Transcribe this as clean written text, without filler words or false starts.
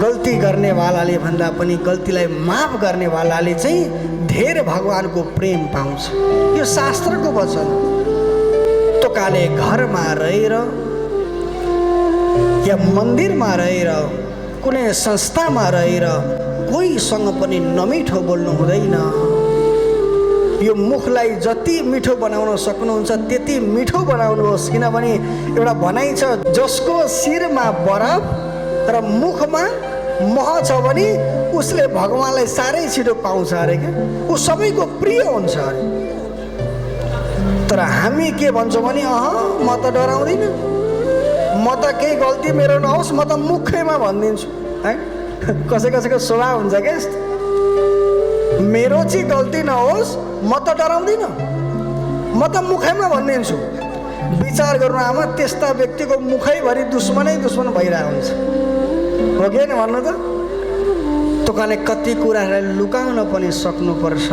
गल्ती गर्नेवालाले भन्दा पनि गल्तीलाई माफ गर्नेवालाले चाहिँ धेर भगवानको प्रेम पाउँछ। यो शास्त्रको वचन। तोकाले घरमा रहेर या मन्दिरमा रहेर कुनै संस्थामा रहेर कोहीसँग पनि नमिठो बोल्नु हुँदैन। यो मुखलाई जति मिठो बनाउन सक्नुहुन्छ त्यति मिठो बनाउनुहोस्, किनभने एउटा भनाइ छ, जसको शिरमा बरफ र मुखमा मह छ भने उसले भगवानलाई साह्रै छिटो पाउँछ अरे क्या, ऊ सबैको प्रिय हुन्छ अरे। तर हामी के भन्छौँ भने म त डराउँदिनँ, म त केही गल्ती मेरो नहोस्, म त मुखैमा भनिदिन्छु है। कसै कसैको स्वभाव हुन्छ क्या यस्तो, मेरो चाहिँ गल्ती नहोस् म त डराउँदिनँ, म त मुखैमा भनिदिन्छु। विचार गर्नु आमा, त्यस्ता व्यक्तिको मुखैभरि दुश्मनै दुश्मन भइरहेको हुन्छ, हो कि भन्नु त। तोकाले कति कुराहरूलाई लुकाउन पनि सक्नुपर्छ।